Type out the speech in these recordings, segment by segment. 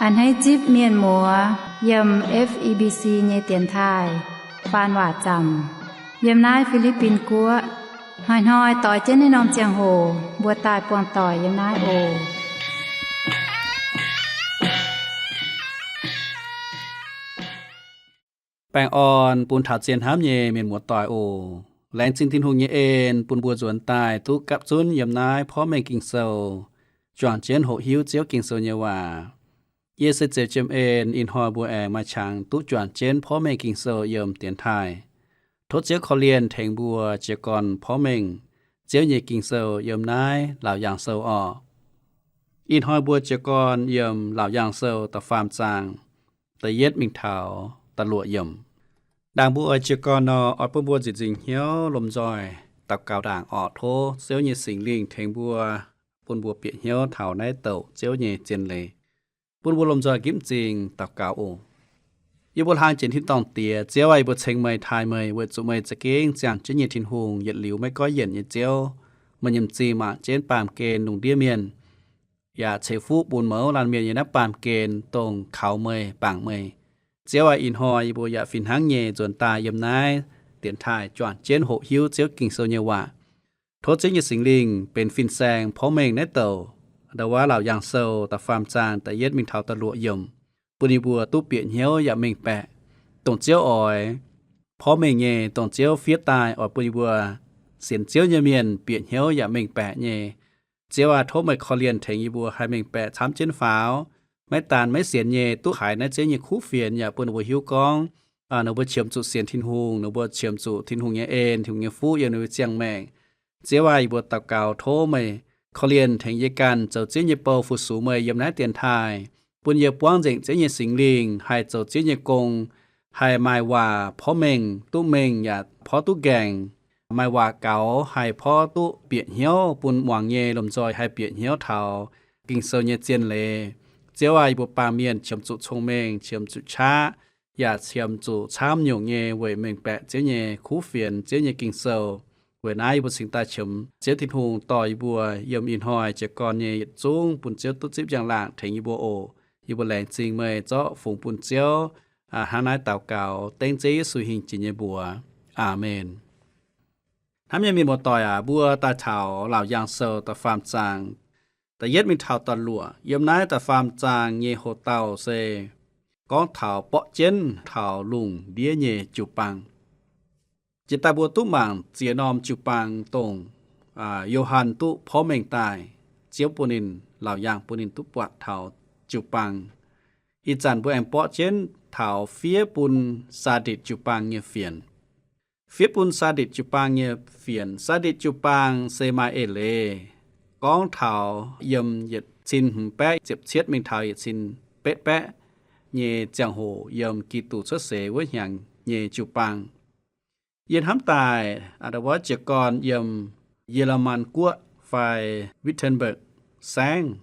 A'hneiv zipv mienh muoz yiem F E B C nyei dienx taaih faan waac zaamc yiem naaiv Fi^li^bin Guoqv. Hnoi-hnoi doix jienv naaiv norm ziangh hoc mbuo daaih buangh doic yiem naaiv oc. Baengh orn bun taux zien hnamv nyei mienh muoz-doic oc. Laengz zingh Tin-Hungh nyei en bun mbuo nzuonx daaih duqv gapv zunv yiem naaiv porv mengh Ging-Sou, juangc jienv hoqc hiuv Ziouv Ging-Sou nyei waac. Yie se Zeux Jiem En. Ih hnoi mbuo aengx maaih qangx duqv juangc jienv porv mengh Ging-Sou yiem dienx taaih. Tov Ziouv korv-lienh tengx mbuo jiez gorn porv mengh Ziouv nyei Ging-Sou yiem naaiv Laauc Yaangh Sou orqc. Ih hnoi mbuo jiez gorn yiem Laauc Yaangh Sou da'faam zaang da'yietv mingh taux da'luoqc yiemc. Ndaangc mbuo oix jiez gorn nor, oix bun mbuo nzieqc nzingc hnyouv lomh nzoih daux gaux ndaangc orqc. Tov Ziouv nyei Singx Lingh tengx mbuo, bun mbuo bieqc hnyouv taux naaiv douc Ziouv nyei zien leiz. Bun mbuo lomh nzoih ginv m'zing daux gaux oc. Yie mbuo hlang jiex tin-dorngh Diex, Ziouv aac, yie mbuo ceng meih, taaih meih, weic zuqc meih za'gengh ziangh jienv nyei Tin-Hungh, yietc liuz maiv goiv yienc nyei Ziouv. Meih nyei m'zing mangc jienv baamh gen lungh ndiev mienh, yaac ceix fuqv bun mouz laanh mienh yiem naaiv baamh gen dongh kaux meih, bangc meih. Ziouv aac, ih hnoi yie mbuo yaac fih hnangv nyei nzuonx daaih yiem naaiv dienx taaih juangc jienv hoqc hiuv Ziouv Ging-Sou nyei waac. Tov Ziouv nyei Singx Lingh benx fin-saeng porv mengh naaiv douc, ndau wuov Laauc Yaangh Sou da'faam zaang da'yietv mingh taux da'luoqc yiemc, bun yie mbuo duqv bieqc hnyouv yaac mengh baeqc dongh Ziouv oix porv mengh nyei, dongh Ziouv fiev daaih oix bun yie mbuo sienx Ziouv nyei mienh bieqc hnyouv yaac mengh baeqc nyei. Ziouv aac, tov meih korv-lienh tengx yie mbuo haih mengh baeqc camv jienv faaux. Maiv daan maiv sienx nyei duqv haiz naaiv Ziouv nyei kuv fienx yaac bun ninh mbuo hiuv gorngv, ninh mbuo qiemx zuqc sienx Tin-Hungh, ninh mbuo qiemx zuqc Tin-Hungh nyei en, Tin-Hungh nyei fuqv yiem ninh mbuo ziangh maengc. Ziouv aac, yie mbuo daux gaux tov meih korv-lienh tengx yie ganh zoux Ziouv nyei bou fu-sux meih yiem naaiv dienx taaih, bun yie buangv nzengc Ziouv nyei Singx Lingh haih zoux Ziouv nyei gong, haih maaih waac porv mengh duqv mengh yaac porv duqv nqaengc, maaih waac gaux haih porv duqv bieqc hnyouv, bun muangx nyei lomh nzoih haih bieqc hnyouv taux Ging-Sou nyei zien leiz. Ziouv aac, yie mbuo baamh mienh qiemx zuqc cong-mengh, qiemx zuqc qaqv, yaac qiemx zuqc camv nyungc nyei weic mengh baeqc Ziouv nyei kuv fienx, Ziouv nyei Ging-Sou. Weic naaiv yie mbuo cingx daaih qiemx Ziouv Tin-Hungh dorh yie mbuo yiem ih hnoi jiez gorn nyei yietc zungv bun Ziouv duqv zipv njang-laangc tengx yie mbuo oc. Yie mbuo laengz zingh meih zorqv fungx bun Ziouv. Hnangv naaiv daux gaux dengv Ziouv Yesu hingh jiex nyei mbuox. Aamen. Hnamv nyei mienh muoz-doic aac, mbuo daaih taux Laauc Yaangh Sou da'faam zaang da'yietv mingh taux da'luoqc. Yiem naaiv da'faam zaang nyei hoc-dauh se gorngv taux borqv jienv taux lungh ndiev nyei jiu-baang. Jiex daaih mbuo duqv mangc ziex norm jiu-baang dongh Yo^han duqv porv mengh daaih, Ziouv bun ninh, Laauc Yaangh bun ninh duqv buatc taux jiu-baang. Ih zanc mbuo aengx borqv jienv taux fiev bun Saaditc jiu-baang nyei fienx. Fiev bun Saaditc jiu-baang nyei fienx. Saaditc jiu-baang se maaih eix leiz gorngv taux yiem yietc cin hmz baeqv ziepc cietv mingh taux yietc cin betv baeqv nyei ziangh hoc yiem Giduc cuotv seix wuov hnyangx nyei jiu-baang. Yie hnamv daaih wuov jiez gorn yiem Ye^le^man Guoqv fai Wittenberg Saengv,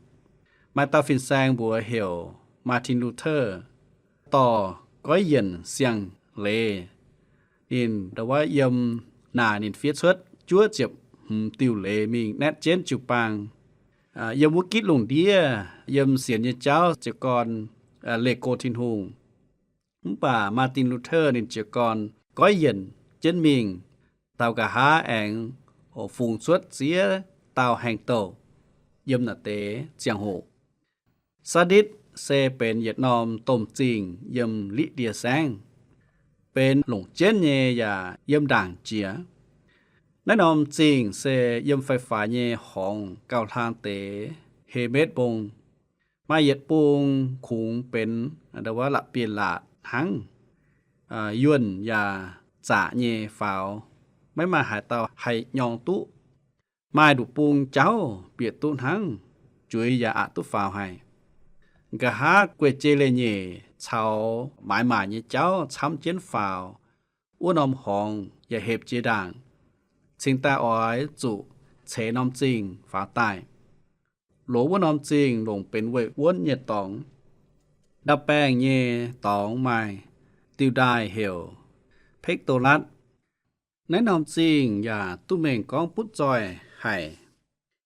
maaih dauh fin-saeng mbuox heuc Martin Luther, dorh goiv yienc siang-leiz. Ninh ndau wuov yiem naaic ninh fiev cuotv juov ziepc hmz diuh leiz mingh naetv jienv jiu-baang. Yiem wuov gitv lungh ndiev, yiem sienx nyei jauv jiez gorn leih go Tin-Hungh. Mv baac Martin Luther ninh jiez gorn goiv yienc jienv mingh, taux nqa'haav aengx fungx cuotv ziex dauh haengh douh yiem naaiv deix ziangh hoc. Saaditc se benx yietc norm domh zingh yiem Liqv^ndie Saengv, benx longc jienv nyei yaac yiem ndaangc jiex. Naaiv norm zingh se yiem faix-faix nyei horngz gauh hlang deix Hemetv Mbong. Maaih yietc bung kungx benx ndau wuov la'bieiv-laatc hnangv. Yuonh yaac zaqc nyei faaux, maiv maaih haaix dauh haih nyorng duqv. Maaih nduqc bung jauv bieqc duqv hnangv, juix yaac aqc duqv faaux haic. Nqa'haav guei-jei leiz-nyeic caux maaiz maaic nyei jauv camv jienv faaux, wuov norm horngz yaac hepc jiex ndaangc, cingx daaih oix zuqc ceix norm zingh faaux daaih. Loz wuov norm zingh longc benx weih wuonv nyei dorngx. Ndau-baengh nyei dorngx maaih diuh ndaaih heuc Pektolatv. Naaiv norm zingh yaac duqv mengh gorngv butv zoih haic.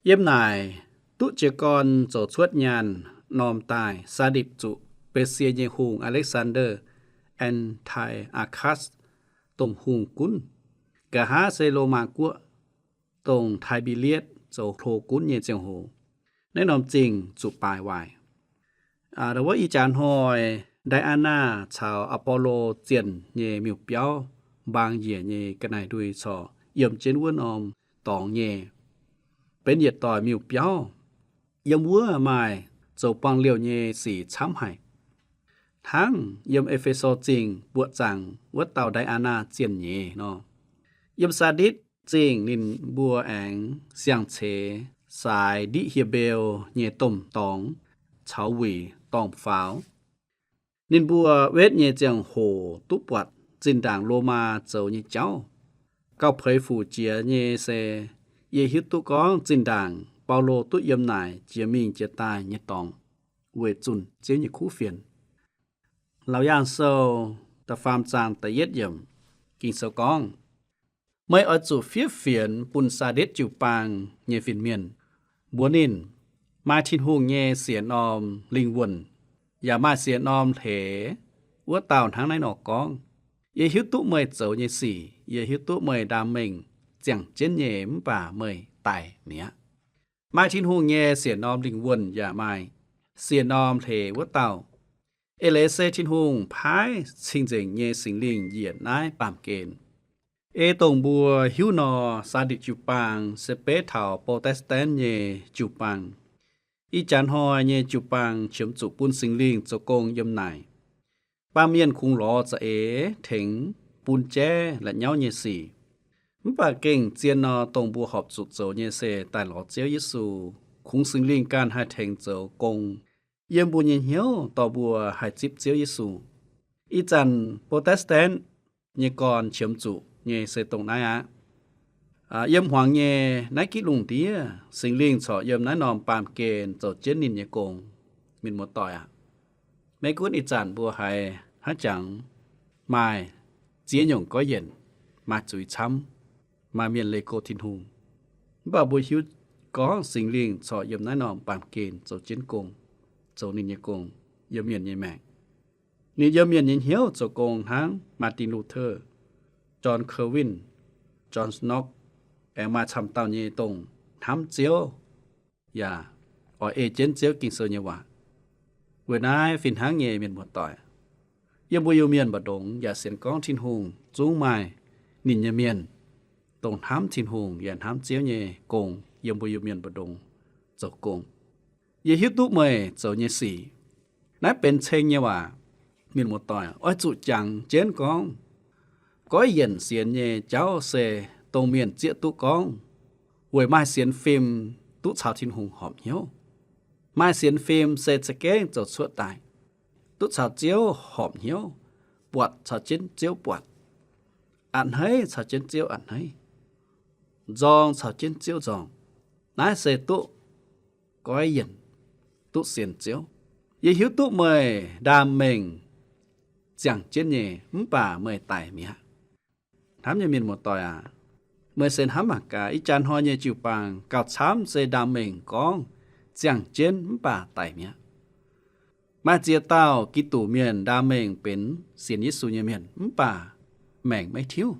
Yiem naaic duqv jiez gorn zoux cuotv nyaanh norm daaih, Saa^nditc zuqc Besie nyei hungh Aleksaander Antiochus domh hungh gunv. Nqa'haav se Lomaa Guoqv dongh Taai^mbi^lietv zoux hlo gunv nyei ziangh hoc, naaiv norm zingh zuqc baaix waaic. Wuov ih jaax hnoi, Ndaa^aa^naa caux Apollo zienh nyei miuc-biauv mbaang njiec nyei ga'naaiv-ndui corc yiem jienv wuov norm dorngx nyei, benx yietc doic miuc-biauv. Yiem wuov maaih zoux buangh liouh nyei sic camv haic. Hnangv yiem E^fe^so Zingh buoqc zaangc wuov dauh Ndaa^aa^naa zienh nyeiz nor, yiem Saa^nditc Zingh ninh mbuo aengx siang-ceix saaix ndiqv hieh mbeu nyei domh dorngx caux wuic dorngh faaux. Ninh mbuo wetv nyei ziangh hoc duqv buatc zinh ndaangc Lomaa zoux nyei jauv. Gauh puix fuc jiex nyei se, yie hiuv duqv gorngv zinh ndaangc Baulo duqv yiem naaic jiex mingh jiex daaih nyei dorngx weic zunh Ziouv nyei kuv fienx. Laauc Yaangh Sou da'faam zaang da'yietv yiemc, Ging-Sou gorngv, Meih oix zuqc fiev fienx bun Saa^nditc jiu-baang nyei fin-mienh. Mbuox ninh, maaih Tin-Hungh nyei siec norm lingh wuonh, yaac maaih siec norm hleix wuov dauh hnangv naaiv nor gorngv, Yie hiuv duqv meih zoux nyei sic. Yie hiuv duqv meih ndaam mengh ziangh jienv nyei mv baac meih daic mi'aqv. Maaih Tin-Hungh nyei siec norm lingh wuonh yaac maaih siec norm hleix wuov dauh. Eix leiz se Tin-Hungh paaiv cing-nzengc nyei Singx Lingh njiec naaiv baamh gen. Ei dongh mbuo hiuv nor, Saa^nditc jiu-baang se beiv taux Botextendx nyei jiu-baang. Ih jaax hnoi nyei jiu-baang qiemx zuqc bun Singx Lingh zoux gong yiem naaic. Baamh mienh kungx lorz za'eix tengx bun jaiv la'nyauv nyei sic. Mv baac gengh zien nor, dongh mbuo horpc zuqc zoux nyei se daaih lorz Ziouv Yesu, kungx Singx Lingh ganh haih tengx zoux gong yiem mbuo nyei hnyouv dorh mbuo haih zipv Ziouv Yesu. Ih zanc Botextendx nyei gorn qiemx zuqc nyei se dongh naaiv aqv. Yiem hmuangx nyei naaiv gitv lungh ndiev, Singx Lingh corc yiem naaiv norm baamh gen zoux jienv ninh nyei gong. Mienh muoz-doic aac, maiv gunv ih zanc mbuo haiz hnangv jangx maaih ziex nyungc goiv yienc, maaih zuiz camv, maaih mienh leih go Tin-Hungh, mv baac mbuo hiuv gorngv Singx Lingh corc yiem naaiv norm baamh gen zoux jienv gong, zoux ninh nyei gong, yiem mienh nyei maengc. Ninh yiem mienh nyei hnyouv zoux gong hnangv Martin Luther, John Calvin, John Knox, aengx maaih camv dauh nyei dongh hnamv Ziouv yaac oix ei jienv Ziouv Ging-Sou nyei waac. Weic naaiv fih hnangv nyei, mienh muoz-doic, yiem mbuo Iu-Mienh mbu'ndongx yaac sienx gorngv Tin-Hungh zungv maaih ninh nyei mienh, dongh hnamv Tin-Hungh yaac hnamv Ziouv nyei gong yiem mbuo Iu-Mienh mbu'ndongx zoux gong. Yie hiuv duqv meih zoux nyei sic. Naaiv benx ceng nyei waac. Mienh muoz-doic, oix zuqc jangx jienv gorngv, goiv yienc sienx nyei jauv se dongh mienh zieqv duqv gorngv, weic maaih sienx fim duqv caux Tin-Hungh horpc hnyouv. Maaih sienx fim se za'gengh zoux cuotv daaih, duqv caux Ziouv horpc hnyouv, buatc caux jienv Ziouv buatc, a'hneiv caux jienv Ziouv a'hneiv, nzorng caux jienv Ziouv nzorng. Naaiv se duqv goiv yienc, duqv sienx Ziouv. Yie hiuv duqv meih ndaam mengh ziangh jienv nyei, mv baac meih daic mi'aqv. Hnamv nyei mienh muoz-doic aac, meih se hnamv mangc gaax, ih jaax hnoi nyei jiu-baang gauh camv se ndaam mengh gorngv ziangh jienv mv baac daic mi'aqv. Maaih ziex dauh Giduc mienh ndaam mengh benx sienx Yesu nyei mienh mv baac maengc maiv tiuv.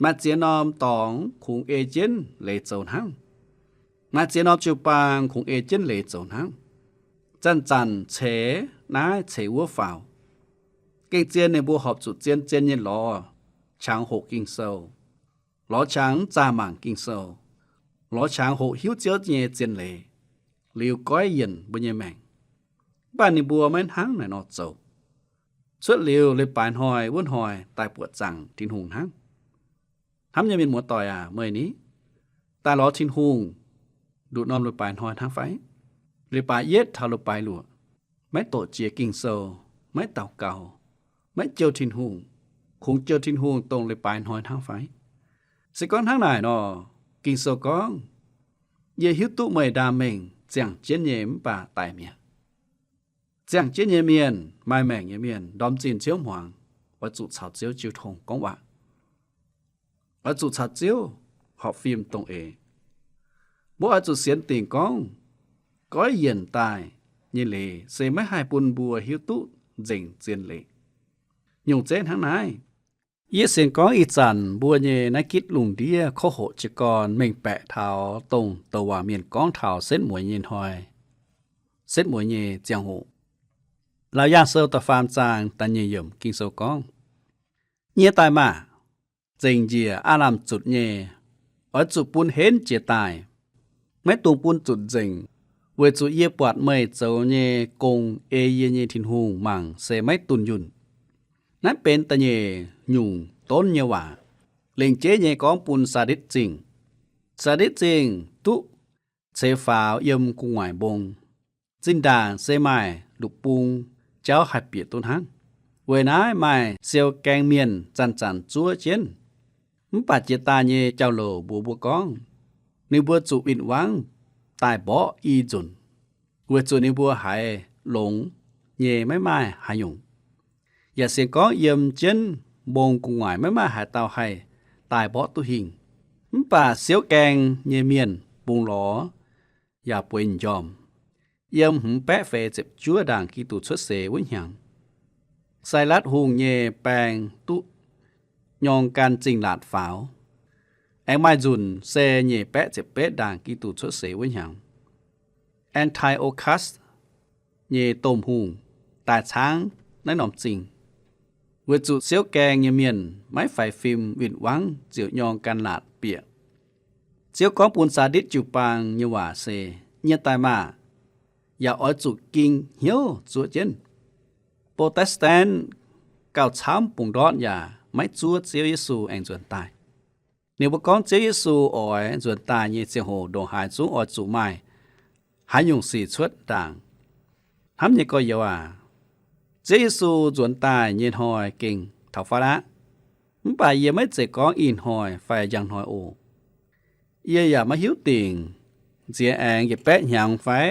Maaih ziex norm dorngx kungx ei jienv leiz zoux hnangv. Maaih ziex norm jiu-baang kungx ei jienv leiz zoux hnangv. Zanc-zanc ceix naaiv ceix wuov faaux. Gengh zien ninh mbuo horpc zuqc zien-zien nyei lorz qangx hoqc Ging-Sou, lorz qangx mv zaah mangc Ging-Sou, lorz qangx hoqc hiuv Ziouv nyei zien leiz, liuz goiv yienc mbuo nyei maengc. Mv baac ninh mbuo maiv hnangv naaic nor zoux. Cuotv liuz leiz-baaix hnoi wuov hnoi daaih buoqc zaangc Tin-Hungh hnangv. Hnamv nyei mienh muoz-doic aac, meih ni daaih lorz Tin-Hungh nduqc norm leiz-baaix hnoi hnangv fai? Leiz-baaix yietv taux leiz-baaix luoqc, maiv doqc jiex Ging-Sou, maiv daux gaux, maiv jouh Tin-Hungh, kungx jouh Tin-Hungh dongh leiz-baaix hnoi hnangv fai? Se gorngv hnangv naaic nor, Ging-Sou gorngv, yie hiuv duqv meih ndaam mengh ziangh jienv nyei mv baac daic mi'aqv. Ziangh jienv nyei mienh, maaih maengc nyei mienh, ndorm zinh Ziouv hmuangx, oix zuqc caux Ziouv jiu tong gorngv waac. Oix zuqc caux Ziouv horpc fim dongh eix. Mbuo oix zuqc sienx dingc gorngv, goiv yienc daaih nyei leiz se maiv haih bun mbuo hiuv duqv nzengc zien leiz. Nyungc zeiv hnangv naaiv. Yie sienx gorngv ih zanc mbuo nyei naaiv gitv lungh ndiev koqv hoqc jiez gorn mengh baeqc taux dongh douc waac mienh gorngv taux setv mueiz nyei hnoi, setv mueiz nyei ziangh hoc. Laauc Yaangh Sou da'faam zaang da'nyeic yiemc Ging-Sou gorngv, Nyie daaih maah! Nzengc njiec aav lamh zutc nyei, oix zuqc bun henv jiez daaih. Maiv dungx bun zutc nzengc, weic zuqc yie buatc meih zoux nyei gong ei yie nyei Tin-Hungh mangc se maiv dunh yunh. Naaiv benx da'nyeic nyungc donv nyei waac, lengc jeiv nyei gorngv bun Saa^nditc Zingh. Saa^nditc Zingh duqv ceix faaux yiem gu'nguaaic mbong. Zinh ndaangc se maaih nduqc bung jauv haih bieqc duqv hnangv. Weic naaiv maaih siou gaeng mienh zanc-zanc zuov jienv. Mv baac jiex daaih nyei jauv-louc mbuox mbuo gorngv, ninh mbuo zuqc win-wangv daaih mborqv i nzunc, weic zuqc ninh mbuo haiz longx nyei maiv maaih haaix nyungc. Yaac sienx gorngv yiem jienv mbong gu'nguaaic maiv maaih haaix dauh haih daaih mborqv duqv hingh. Mv baac siouv gaeng nyei mienh bungx lorz yaac bueix m'njormh. Yiem hmz baeqv feix ziepc juov ndaangc Giduc cuotv seix wuov hnyangx, Sailatv Hungh nyei baeng duqv nyorng gan zingh laatc faaux. Aengx maaih nzunc se nyic baeqv ziepc betv ndaangc Giduc cuotv seix wuov hnyangx, An^ti^o^katv nyei domh hungh daaih caangv naaiv norm zingh. Weic zuqc siouv gaeng nyei mienh maiv faix fim win-wangv ziouc nyorng gan laatc bieqc. Ziouv gorngv bun Saa^nditc jiu-baang nyei waac se, Nyie daaih maah! Yaac oix zuqc ging hnyouv zuov jienv. Mbotv^taa^si^ten gauh camv bungx ndortv yaac maiv zuov Ziouv Yesu aengx nzuonx daaih. Ninh mbuo gorngv Ziouv Yesu oix nzuonx daaih nyei ziangh hoc ndongc haaix zungv oix zuqc maaih haaix nyungc sic cuotv ndaangc. Hnamv nyei gorx-youz aac, Ziouv Yesu nzuonx daaih nyei hnoi gengh taux fatv aqv. Mv baac yie maiv zeiz gorngv ih hnoi fai njang hnoi oc. Yie yaac maiv hiuv dingc nziex aengx yietc baeqv hnyangx fai,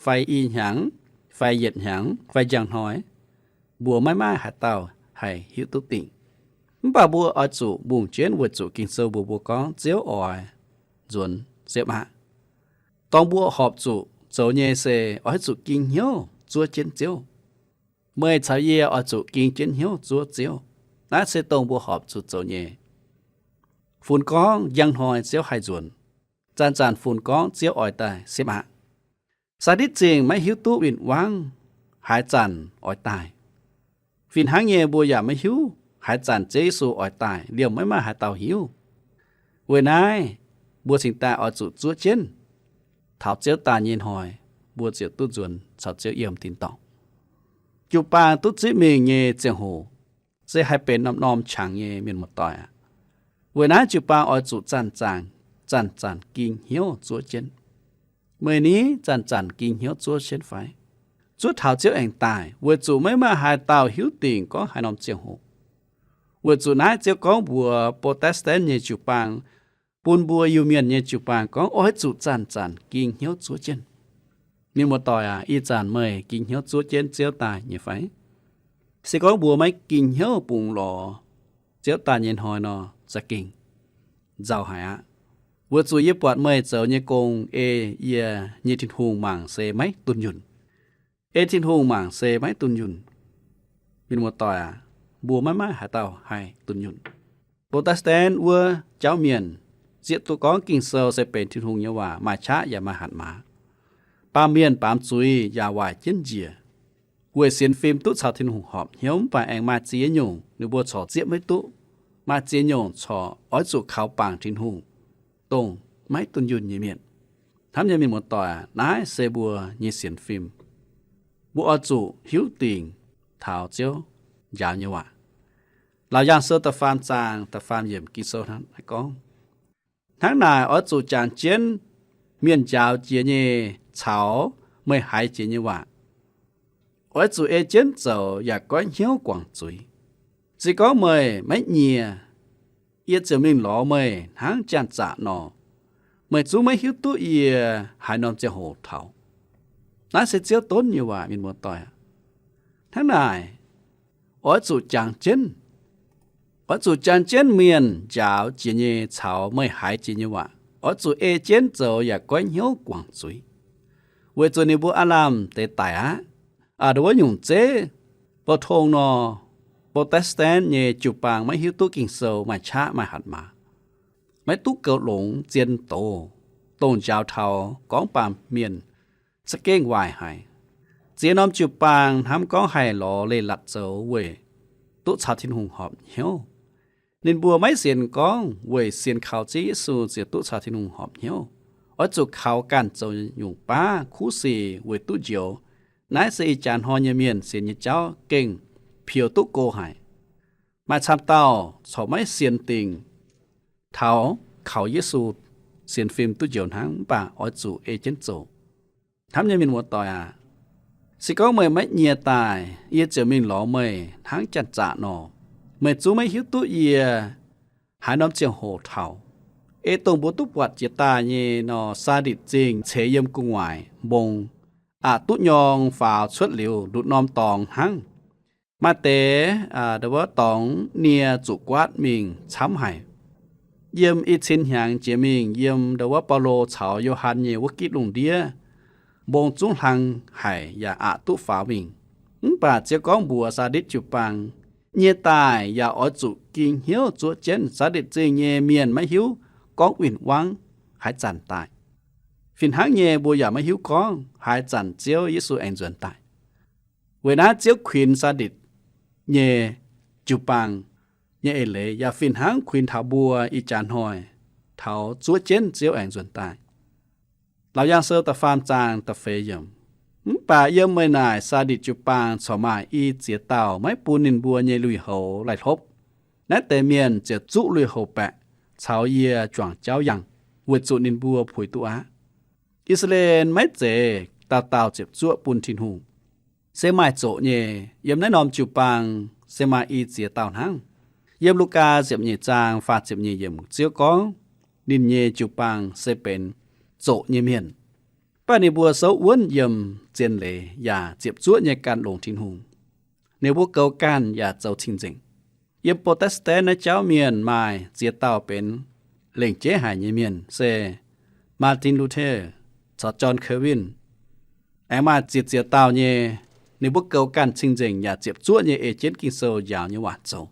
fai i hnyangx, fai yietc hnyangx, fai njang hnoi, mbuo maiv maaih haaix dauh haih hiuv duqv dingc. Mv baac mbuo oix zuqc mbungh jienv weic zuqc Ging-Sou mbuox mbuo gorngv Ziouv oix nzuonx siepv aqv. Dongh mbuo horpc zuqc zoux nyei se oix zuqc ging hnyouv zuov jienv Ziouv. Meih caux yie oix zuqc ging jienv hnyouv zuov Ziouv. Naaiv se dongh mbuo horpc zuqc zoux nyei. Funx gorngv njang hnoi Ziouv haih nzuonx. Zanc-zanc funx gorngv Ziouv oix daaih siepv aqv. Saa^nditc Zingh maiv hiuv duqv win-wangv haaix zanc oix daaih. Fih hnangv nyei, mbuo yaac maiv hiuv haaix zanc Ziouv Yesu oix daaih, liemh maiv maaih haaix dauh hiuv. Weic naaiv, mbuo cingx daaih oix zuqc zuov jienv. Taux Ziouv daaih nyei hnoi, mbuo ziouc duqv nzuonx caux Ziouv yiem tin-dorngh. Jiu-baang duqv zipv mingh nyei ziangh hoc se haih benx norm-norm qangx nyei, mienh muoz-doic aac. Weic naaiv jiu-baang oix zuqc zanc-zanc, zanc-zanc ging hnyouv zuov jienv. Meih ni zanc-zanc ging hnyouv zuov jienv fai? Zuov taux Ziouv aengx daaih, weic zuqc maiv maaih haaix dauh hiuv dingc gorngv haaix norm ziangh hoc. Weic zuqc naaiv Ziouv gorngv mbuox Mbotv^taa^si^ten nyei jiu-baang, bun mbuo Iu-Mienh nyei jiu-baang gorngv oix zuqc zanc-zanc ging hnyouv zuov jienv. Mienh muoz-doic aac, ih zanc meih ging hnyouv zuov jienv Ziouv daaih nyei fai? Se gorngv mbuo maiv ging hnyouv bungx lorz Ziouv daaih nyei hnoi nor, za'gengh nzauh haic aqv. Weic zuqc yie buatc meih zoux nyei gong ei yie nyei Tin-Hungh mangc se maiv dunh yunh. Ei Tin-Hungh mangc se maiv dunh yunh. Mienh muoz-doic aac, mbuo maiv maaih haaix dauh haih dunh yunh. Mbotv^taa^si^ten wuov jauv mienh zieqv duqv gorngv Ging-Sou se benx Tin-Hungh nyei waac, maaih qaqv yaac maaih hatc maaz. Baamh mienh baamz zuiz yaac waaic jienv njiec. Weic sienx fim duqv caux Tin-Hungh horpc hnyouv mv baac aengx maaih ziex nyungc ninh mbuo corc zieqv maiv duqv. Maaih ziex nyungc corc oix zuqc kaux bangc Tin-Hungh, dongh maiv dunh yunh nyei mienh. Hnamv nyei mienh muoz-doic aac, naaiv se mbuo nyei sienx fim. Mbuo oix zuqc hiuv dingc taux Ziouv njaaux nyei waac. Laauc Yaangh Sou da'faam zaang da'faam yiemc Ging-Sou hnangv naaiv gorngv, Hnangv naaic oix zuqc jangx jienv mienh njaaux jiex nyei caux meih haiz jiex nyei waac. Oix zuqc ei jienv zoux yaac goiv hnyouv guangc zuiz. Se gorngv meih maiv nyie, yie ziouc mingh lorz meih hnangv janx-zaqc nor, meih zungv maiv hiuv duqv yie haaix norm ziangh hoc taux. Naaiv se Ziouv donv nyei waac, mienh muoz-doic aac. Hnangv naaic, oix zuqc jangx jienv. Oix zuqc jangx jienv mienh njaaux jiex nyei caux meih haiz jiex nyei waac. Oix zuqc ei jienv zoux yaac goiv hnyouv guangc zuiz. weic zuqc ninh mbuo aav lamh deix daic aqv. Aa, ndon wuov nyungc zeiv, bou tong nor, Protestant nyei jiu-baang maiv hiuv duqv Ging-Sou maaih qaqv maaih hatc maaz, maiv duqv goux longx zien doz, dongh njaaux taux gorngv baamh mienh za'gengh waaic haic. Ziex norm jiu-baang hnamv gorngv haih lorz leiz-latc zoux weic duqv caux Tin-Hungh horpc hnyouv. Ninh mbuo maiv sienx gorngv weic sienx kaux Ziouv Yesu ziouc duqv caux Tin-Hungh horpc hnyouv. Oix zuqc kaux ganh zoux nyungc baav kuv sic weic duqv njoux. Naaiv se ih jaax hnoi nyei mienh sienx nyei jauv gengh peux duqv go haic. Maaih camv dauh corc maiv sienx dingc taux kaux Yesu sienx fim duqv njoux hnangv, mv baac oix zuqc ei jienv zoux. Hnamv nyei mienh muoz-doic aac, se gorngv meih maiv nyie daaih, yie ziouc mingh lorz meih hnangv janx-zaqc nor. Meih zungv maiv hiuv duqv yie haaix norm ziangh hoc taux. Ei dongh mbuo duqv buatc jiex daaih nyei nor, Saa^nditc Zingh ceix yiem gu'nguaaic mbong, aqc duqv nyorng faaux cuotv liuz ndutc norm dorngx hnangv. Maaih deix, aa, ndon wuov dorngx nie zuqc guaatv mingh camv haic. Yiem i cin hnyangx jiex mingh, yiem ndon wuov Baulo caux Yo^han nyei wuov gitv lungh ndiev, mbong zungv hlang haic yaac aqc duqv faaux mingh. Mv baac Ziouv gorngv mbuox Saa^nditc jiu-baang, nyie daaih yaac oix zuqc ging hnyouv zuov jienv. Saa^nditc Zingh nyei mienh maiv hiuv gorngv win-wangv haaix zanc daaih. Fih hnangv nyei, mbuo yaac maiv hiuv gorngv haaix zanc Ziouv Yesu aengx nzuonx daaih. Weic naaiv Ziouv kuinx Saa^nditc nyei jiu-baang nyei eix leiz yaac fih hnangv kuinx taux mbuo ih jaax hnoi, taux zuov jienv Ziouv aengx nzuonx daaih. Laauc Yaangh Sou da'faam zaang da'feix yiemc. Mv baac yiem meih naaic Saa^nditc jiu-baang corc maaih i ziex dauh maiv bun ninh mbuo nyei lui-houx laih hlopv. Naaiv deix mienh ziouc zuqv lui-houx baeqc caux yie juangc jauv yangh, weic zuqc ninh mbuo puix duqv aqv. I^saa^laa^en maiv zeiz dauh dauh ziepc zuoqv bun Tin-Hungh. Se maaih zoqc nyei. Yiem naaiv norm jiu-baang se maaih i ziex dauh hnangv. Yiem Lugaa ziepc nyeic zaang faah ziepc nyeic yiemc Ziouv gorngv ninh nyei jiu-baang se benx zoqc nyei mienh. Mv baac ninh mbuo souv wuonv yiem zien leiz yaac ziepc zuoqv nyei gan longx Tin-Hungh. Ninh mbuo goux ganh yaac zoux cing-nzengc. Yiem Protestant naaiv jauv mienh maaih ziex dauh benx lengc jeiv haic nyei mienh se Martin Luther caux John Calvin. Aengx maaih ziex ziex dauh nyei, ninh mbuo goux ganh cing-nzengc yaac ziepc zuoqv nyei ei jienv Ging-Sou njaaux nyei waac zoux.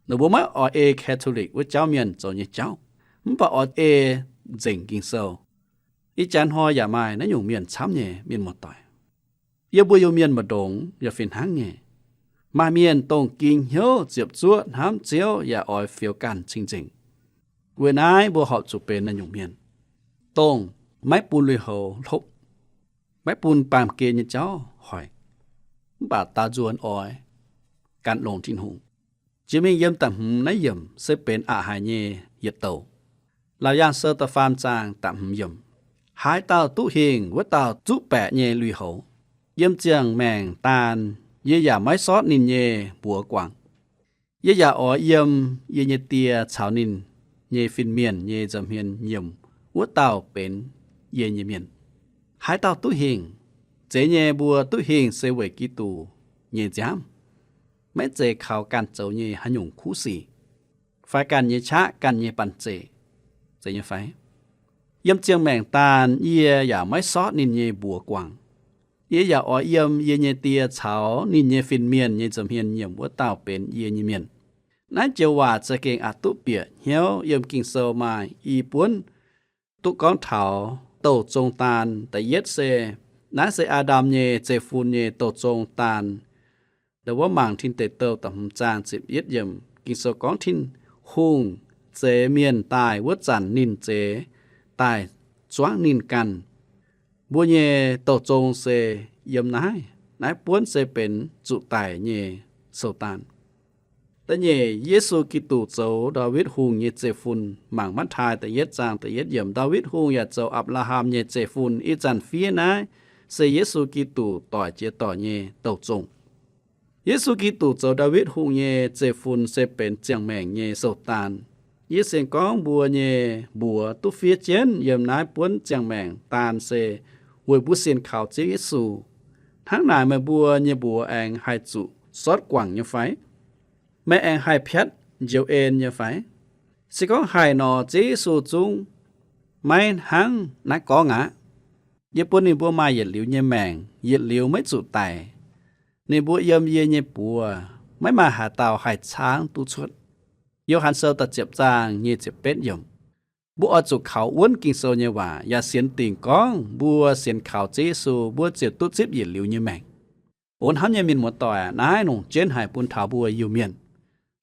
Ninh mbuo maiv oix ei Catholic wuov jauv mienh zoux nyei jauv, mv baac oix ei nzengc Ging-Sou. Ih jaax hnoi yaac maaih naaiv nyungc mienh camv nyei, mienh muoz-doic. Yiem mbuo Iu-Mienh mbu'ndongx yaac fih hnangv nyei. Maaih mienh dongh ging hnyouv ziepc zuoqv hnamv Ziouv yaac oix fioux ganh cing-nzengc. Weic naaiv mbuo horpc zuqc benx naaiv nyungc mienh, dongh maiv bun lui-houx hlopv, maiv bun baamh gen nyei jauv hoic, mv baac daaux nzuonx oix gan longx Tin-Hungh. Jiex mingh yiem da'hmz naaiv yiemc se benx aqc haic nyei yietc douc. Laauc Yaangh Sou da'faam zaang da'hmz yiemc. Haaix dauh duqv hingh, wuov dauh zuqv baeqc nyei lui-houx. Yiem ziangh maengc daan yie yaac maiv sortv ninh nyei mbuox guangc. Yie yaac oix yiem yie nyei Die caux ninh nyei fin-mienh nyei nza'hmien nyiemc wuov dauh benx yie nyei mienh. Haaix dauh duqv hingh, zeiz nyei mbuo duqv hingh se weic Giduc nyei nziaamv, maiv zeiz kaux ganh zoux nyei haaix nyungc kuv sic, fai ganh nyei qaqv, ganh nyei banh zeic. Zeiz nyei fai? Yiem ziangh maengc daan yie yaac maiv sortv ninh nyei mbuox guangc. Yie yaac oix yiem yie nyei Die caux ninh nyei fin-mienh nyei nza'hmien nyiemc wuov dauh benx yie nyei mienh. Naaiv joux waac za'gengh aqc duqv bieqc hnyouv. Yiem Ging-Sou maaih i buonv duqv gorngv taux douh zong daan. Da'yietv se, naaiv se Aa^ndam nyei zeiv-fun nyei douh zong daan. Ndau wuov mangc Tin Deic Douh da'hmz zaang ziepc yietv yiemc, Ging-Sou gorngv Tin-Hungh zeix mienh daaih wuov zanc ninh zeix daaih zuangv ninh ganh. Mbuo nyei douh zong se yiem naaiv. Naaiv buonv se benx zuqc daic nyei sou daan. Da'nyeic, Yesu Giduc zoux Ndaawitv Hungh nyei zeiv-fun. Mangc Matv^taai da'yietv zaang da'yietv yiemc, Ndaawitv Hungh yaac zoux Apc^laa^ham nyei zeiv-fun. Ih zanc fiev naaiv se Yesu Giduc doic jiex doic nyei douh zong. Yesu Giduc zoux Ndaawitv Hungh nyei zeiv-fun se benx ziangh maengc nyei sou daan. Yie sienx gorngv mbuo nyei mbuox duqv fiev jienv yiem naaiv buonv ziangh maengc daan se weic mbuo sienx kaux Ziouv Yesu. Hnangv naaic meih mbuo nyei mbuox aengx haih zuqc sortv guangc nyei fai? Meih aengx haih piatv njoux en nyei fai? Se gorngv haih nor, Ziouv Yesu zungv maiv hnangv naaiv gorngv aqv. Yie bun ninh mbuo maaih yietc liuz nyei maengc, yietc liuz maiv zuqc daic. Ninh mbuo yiem yie nyei buoz, maiv maaih haaix dauh haih caangv duqv cuotv. Yo^han Sou da'ziepc zaang nyic ziepc betv yiemc. Mbuo oix zuqc kaux wuonv Ging-Sou nyei waac yaac sienx dingc gorngv mbuo sienx kaux Ziouv Yesu, mbuo ziouc duqv zipv yietc liuz nyei maengc. O hnamv nyei mienh muoz-doic aac, naaiv longc jienv haic bun taux mbuo Iu-Mienh.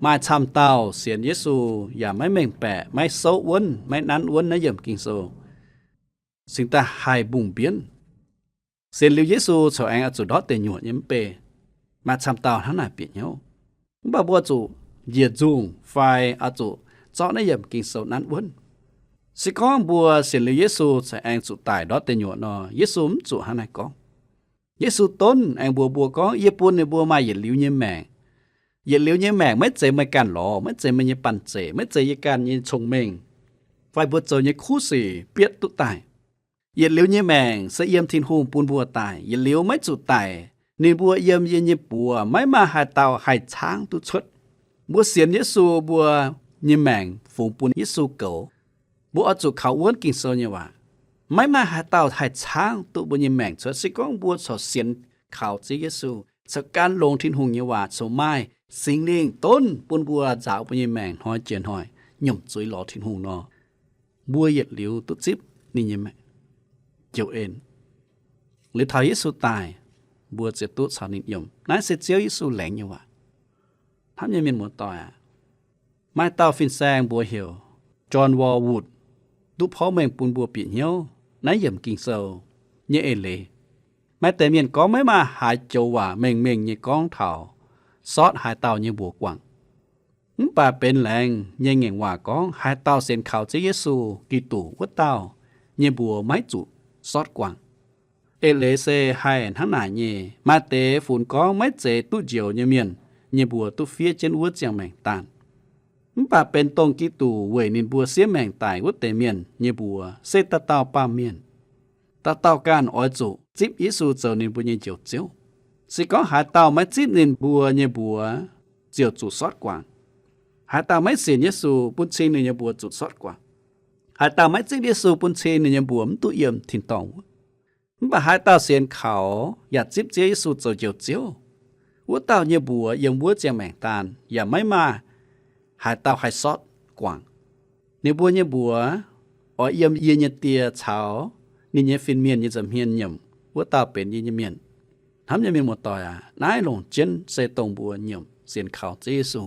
Maaih camv dauh sienx Yesu yaac maiv mengh baeqc, maiv souv wuonv, maiv nanv wuonv naaiv yiemc Ging-Sou, cingx daaih haih mbungh mbienv. Sienx liuz Yesu corc aengx oix zuqc ndortv deic nyuoqc nyei mv bei. Maaih camv dauh hnangv naaic bieqc hnyouv. Mv baac mbuo zuqc njiec nzungh fai oix zuqc zorqv naaiv yiemc Ging-Sou nanv wuonv. Se gorngv mbuo sienx liuz Yesu corc aengx zuqc daic ndortv deic nyuoqc nor, Yesu mv zuqc hnangv naaiv gorngv. Yesu donv aengx mbuox mbuo gorngv yie bun ninh mbuo maaih yietc liuz nyei maengc. Yietc liuz nyei maengc maiv zeiz meih ganh lorz, maiv zeiz meih nyei banh zeic, maiv zeiz yie ganh nyei cong-mengh fai mbuo zoux nyei kuv sic bietv duqv daaih. Yietc liuz nyei maengc se yiem Tin-Hungh bun mbuo daaih, yietc liuz maiv zuqc daic. Ninh mbuo yiem yie nyei buoz, maiv maaih haaix dauh haih caangv duqv cuotv. Mbuo sienx Yesu, mbuo nyei maengc fungx bun Yesu goux. Mbuo oix zuqc kaux wuonv Ging-Sou nyei waac. Maiv maaih haaix dauh haih caangv duqv mbuo nyei maengc cuotv. Se gorngv mbuo corc sienx kaux Ziouv Yesu, corc gan longx Tin-Hungh nyei waac, corc maaih Singx Lingh donv bun mbuo nzaaux mbuo nyei maengc hnoi jiex hnoi nyiemc zuiz lorz Tin-Hungh nor, mbuo yietc liuz duqv zipv ninh nyei maengc, njoux en. Liuz taux Yesu daaih, mbuo ziouc duqv caux ninh yiem. Naaiv se Ziouv Yesu laengz nyei waac. Hnamv nyei mienh muoz-doic aac, maaih dauh fin-saeng mbuox heuc John Walwood, duqv porv mengh bun mbuo bieqc hnyouv naaiv yiemc Ging-Sou nyei eix leiz. Maaih deix mienh gorngv maiv maaih haaix joux waac mengh mengh nyei gorngv taux sortv haaix dauh nyei mbuox guangc. Mv baac benx laengz nyei ngaengc waac gorngv haaix dauh sienx kaux Ziouv Yesu Giduc wuov dauh nyei mbuox maiv zuqc sortv guangc. Eix leiz se haih hnangv naaic nyei. Maaih deix funx gorngv maiv zeiz duqv njoux nyei mienh nyei mbuox duqv fiev jienv wuov ziangh maengc daanh. Mv baac benx dongh Giduc weic ninh mbuo siev maengc daic wuov deix mienh nyei mbuox se dauh dauh baamh mienh. Dauh dauh ganh oix zuqc zipv Yesu zoux ninh mbuo nyei Njoux Ziouv. Se gorngv haaix dauh maiv zipv ninh mbuo nyei mbuox, ziouc zuqc sortv guangc. Haaix dauh maiv sienx Yesu bun cing ninh nyei mbuox zuqc sortv guangc. Haaix dauh maiv zipv Yesu bun cing ninh nyei mbuox mv duqv yiem tin-dorngh wuov. Mv baac haaix dauh sienx kaux yaac zipv Ziouv Yesu zoux Njoux Ziouv, wuov dauh nyei mbuox yiem wuov ziangh maengc daanh yaac maiv maaih haaix dauh haih sortv guangc. Ninh mbuo nyei mbuox oix yiem yie nyei Die caux ninh nyei fin-mienh nyei nza'hmien nyiemc. Wuov dauh benx yie nyei mienh. Hnamv nyei mienh muoz-doic aac, naaiv longc jienv se dongh mbuo nyiemc sienx kaux Ziouv Yesu,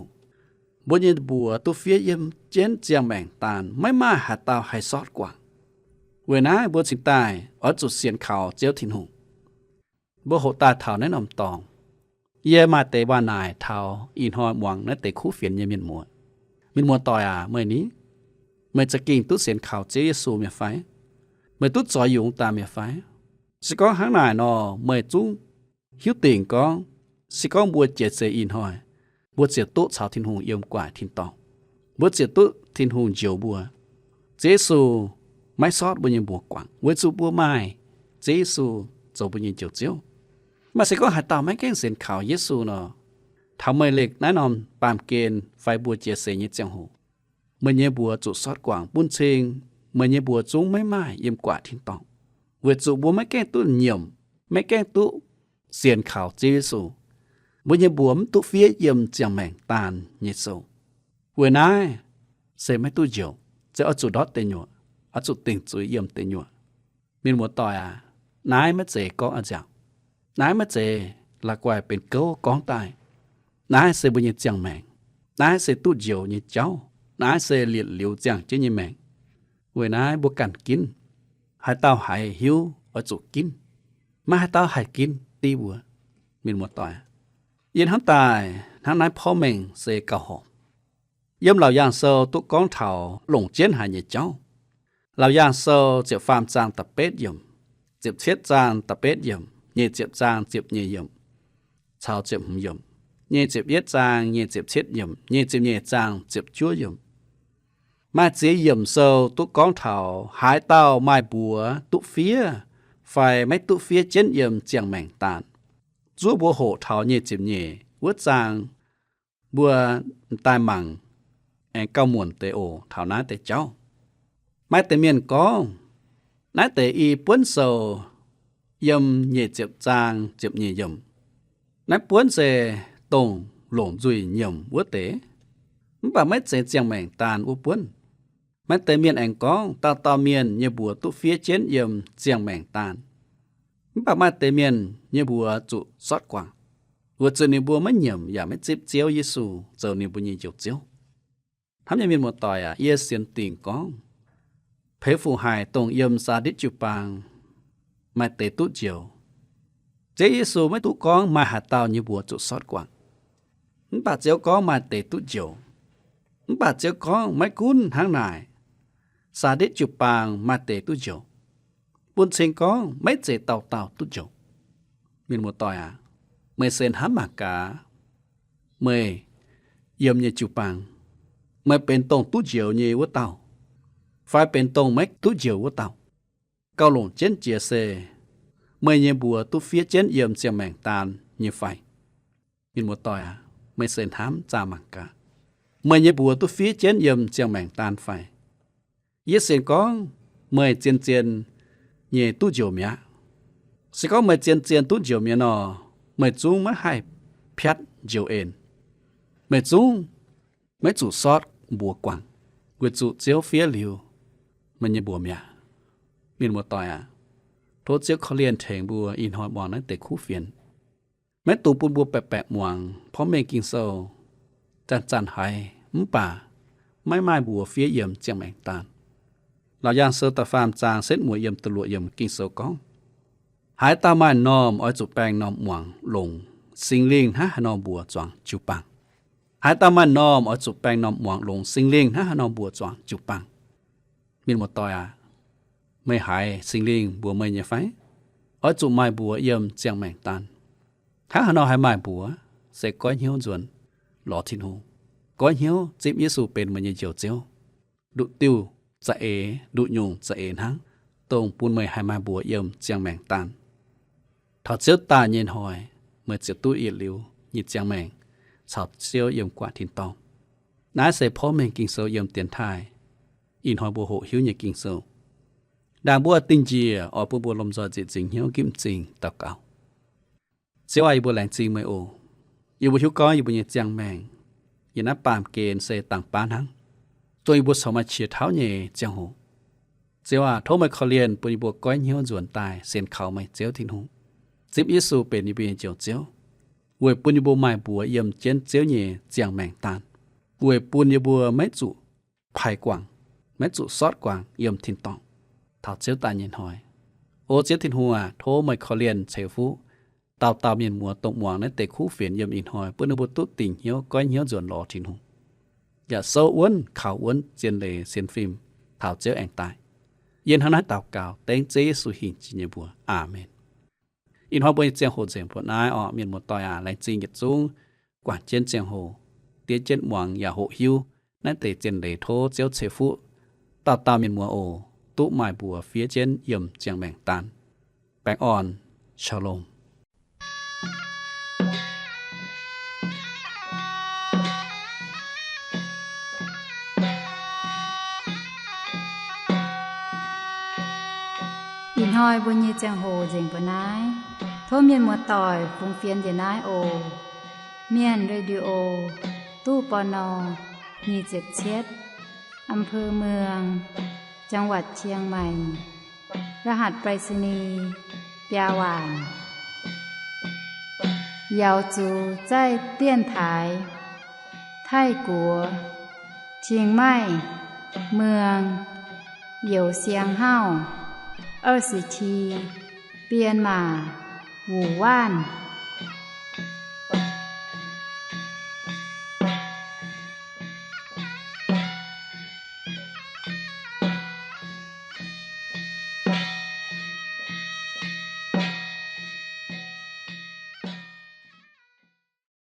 mbuo nyei mbuox duqv fiev yiem jienv ziangh maengc daanh, maiv maaih haaix dauh haih sortv guangc. Weic naaiv mbuo cingx daaih oix zuqc sienx kaux Ziouv Tin-Hungh. Mbuo hoqc daaih taux naaiv norm dorngx, yie maaih deix waac naaic taux ih hnoi muangx naaiv deix kuv fienx nyei mienh muoz. Mienh muoz-doic aac, meih ni, meih za'gengh duqv sienx kaux Ziouv Yesu mi'aqv fai? Meih duqv zoix yungz daaih mi'aqv fai? Se gorngv hnangv naaic nor, meih zungv hiuv dingc gorngv, se gorngv mbuo jiex seix ih hnoi, mbuo ziouc duqv caux Tin-Hungh yiem gu'nguaaic tin-dorngh. Mbuo ziouc duqv Tin-Hungh njoux mbuo. Ziouv Yesu maiv sortv mbuo nyei mbuox guangc weic zuqc mbuo maaih Ziouv Yesu zoux mbuo nyei Njoux Ziouv. Mv baac se gorngv haaix dauh maiv gaengh sienx kaux Yesu nor, taux meih leih naaiv norm baamh gen fai mbuo jiex seix nyei ziangh hoc, meih nyei mbuox zuqc sortv guangc bun cing meih nyei mbuox zungv maiv maaih yiem gu'nguaaic tin-dorngh, weic zuqc mbuo maiv gaengh duqv nyiemc, maiv gaengh duqv sienx kaux Ziouv Yesu. Mbuo nyei mbuox mv duqv fiev yiem ziangh maengc daanh nyei sou. Weic naaiv se maiv duqv njoux, se oix zuqc ndortv deic nyuoqc, oix zuqc dingc zuiz yiem deic nyuoqc. Mienh muoz-doic aac, naaiv maiv zeiz gorngv a'nziaauc. Naaiv maiv zeiz la'guaih benx gouv gorngv daaih. Naaiv se mbuo nyei ziangh maengc. Naaiv se duqv njoux nyei jauv. Naaiv se lietc liuz ziangh jienv nyei maengc. Weic naaiv mbuo ganh ginv. Haaix dauh haiz hiuv oix zuqc ginv. Maiv haaix dauh haih ginv div mbuo. Mienh muoz-doic, yie hnamv daaih hnangv naaiv porv mengh se gauh horpc. Yiem Laauc Yaangh Sou duqv gorngv taux longc jienv haic nyei jauv. Laauc Yaangh Sou ziepc faam zaang da'betv yiemc, ziepc cietv zaang da'betv yiemc, nyic ziepc zaang ziepc nyeic yiemc, caux ziepc hmz yiemc, nyic ziepc yietv zaang nyic ziepc cietv yiemc, nyic ziepc nyeic zaang ziepc juov yiemc. Maaih ziex yiemc sou duqv gorngv taux haaix dauh maaih mbuox duqv fiev fai maiv duqv fiev jienv yiem ziangh maengc daanh. Zuov mbuo hoqc taux nyic ziepc nyeic wuov zaang, mbuo m'daaih mangc aengx gauh muonc deix oc taux naaiv deix jauv. Maaih deix mienh gorngv, naaiv deix i buonv sou yiem nyic ziepc zaang ziepc nyeic yiemc. Naaiv buonv se dongh longc nzuih nyiemc wuov deix, mv baac maiv zeiz ziangh maengc daan wuov buonv. Maaih deix mienh aengx gorngv dauh dauh mienh nyei mbuox duqv fiev jienv yiem ziangh maengc daan, mv baac maaih deix mienh nyei mbuox zuqc sortv guangc, weic zuqc ninh mbuo maiv nyiemc yaac maiv zipv Ziouv Yesu zoux ninh mbuo nyei Njoux Ziouv. Hnamv nyei mienh muoz-doic aac, yie sienx dingc gorngv, peix fuc haic dongh yiem Saa^nditc jiu-baang maaih deix duqv njoux. Ziouv Yesu maiv duqv gorngv maaih haaix dauh nyei mbuox zuqc sortv guangc, mv baac Ziouv gorngv maaih deix duqv njoux. Mv baac Ziouv gorngv maiv gunv hnangv naaic, Saa^nditc jiu-baang maaih deix duqv njoux, bun cing gorngv maiv zeiz dauh dauh duqv njoux. Mienh muoz-doic aac, meih se hnamv mangc gaax, meih yiem nyei jiu-baang, meih benx dongh duqv njoux nyei wuov dauh, fai benx dongh maiv duqv njoux wuov dauh? Gauh longc jienv jiex se meih nyei mbuox duqv fiev jienv yiem ziangh maengc daan nyei fai? Mienh muoz-doic aac, meih se hnamv zaah mangc gaax, meih nyei mbuox duqv fiev jienv yiem ziangh maengc daan fai? Yie sienx gorngv meih zien-zien nyei duqv njoux mi'aqv. Se gorngv meih zien-zien duqv njoux mi'aqv nor, meih zungv maiv haih piatv njoux en. Meih zungv maiv zuqc sortv mbuox guangc, weic zuqc Ziouv fiev liuz meih nyei mbuox mi'aqv. Mienh muoz-doic aac, tov Ziouv korv-lienh tengx mbuo ih hnoi muangx naaiv deix kuv fienx. Maiv dungx bun mbuo baeqc baeqc muangx porv mengh Ging-Sou, zanc-zanc haiz mv baac maiv maaih mbuox fiev yiem ziangh maengc daan. Laauc Yaangh Sou da'faam zaang setv mueiz yiem da'luoqc yiemc Ging-Sou gorngv, haaix dauh maaih normh oix zuqc baeng normh muangx longc Singx Lingh hnangv haaix nor mbuox zuangx jiu-baang. Haaix dauh maaih normh oix zuqc baeng normh muangx longc Singx Lingh hnangv haaix nor mbuox zuangx jiu-baang. Mienh muoz-doic aac, meih haiz Singx Lingh mbuox meih nyei fai? Oix zuqc maaih mbuox yiem ziangh maengc daan. Hnangv haaix nor haih maaih mbuox? Se goiv hnyouv nzuonx lorz Tin-Hungh, goiv hnyouv zipv Yesu benx meih nyei Njoux Ziouv, nduqc diuh za'eix, nduqc nyungc za'eix hnangv, dongh bun meih haih maaih mbuox yiem ziangh maengc daan. Taux Ziouv daaih nyei hnoi, meih ziouc duqv yietc liuz nyei ziangh maengc caux Ziouv yiem gu'nguaaic tin-dorngh. Naaiv se porv mengh Ging-Sou yiem dienx taaih ih hnoi mbuo hoqc hiuv nyei Ging-Sou. Ndaangc mbuo dingh njiec oix bun mbuo lomh nzoih nzieqc nzingc hnyouv nqipv m'zing daux gaux. Ziouv aac, yie mbuo laengz zingh meih oc. Yie mbuo hiuv gorngv yie mbuo nyei ziangh maengc yiem naaiv baamh gen se dangx baav hnangv, dongh yie mbuo corc maaih qiex tauv nyei ziangh hoc. Ziouv aac, tov meih korv-lienh bun yie mbuo goiv hnyouv nzuonx daaih sienx kaux meih Ziouv Tin-Hungh, zipv Yesu benx yie mbuo nyei Njoux Ziouv, weic bun yie mbuo maaih mbuox yiem jienv Ziouv nyei ziangh maengc daan, weic bun yie mbuo maiv zuqc pais guangc, maiv zuqc sortv guangc yiem tin-dorngh taux Ziouv daaih nyei hnoi. O Ziouv Tin-Hungh aac, tov meih korv-lienh ceix fuqv dauh dauh mienh muoz dongh muangx naaiv deix kuv fienx yiem ih hnoi, bun ninh mbuo duqv dingc hnyouv, goiv hnyouv nzuonx lorz Tin-Hungh, yaac souv wuonv kaux wuonv zien leiz sienx fim taux Ziouv aengx daaih. Yie hnangv naaiv daux gaux dengv Ziouv Yesu hingh jiex nyei mbuox. Aamen. Ih hnoi mbuo nyei ziangh hoc nzengc mbuo naaiv orqc. Mienh muoz-doic aac, laengz zingh yietc zungv guangc jienv ziangh hoc, diev jienv muangx yaac hoqc hiuv naaiv deix zien leiz. Tov Ziouv ceix fuqv dauh dauh mienh muoz oc, duqv maaih mbuox fiev jienv yiem ziangh maengc daan. Baengh orn. Shalom. Ih hnoi mbuo nyei ziangh hoc nzengc mbuo naaiv. Tov mienh muoz-doic fungx fienx njiec naaiv oc. Mienh Radio, ตู้ ปณ. nyic ziepc cietv, อำเภอเมือง จังหวัดเชียงใหม่ รหัสไปรษณีย์ biaa waanc. 瑶族在电台，泰国，清迈，เมือง 邮箱号 二十七，编码 五万。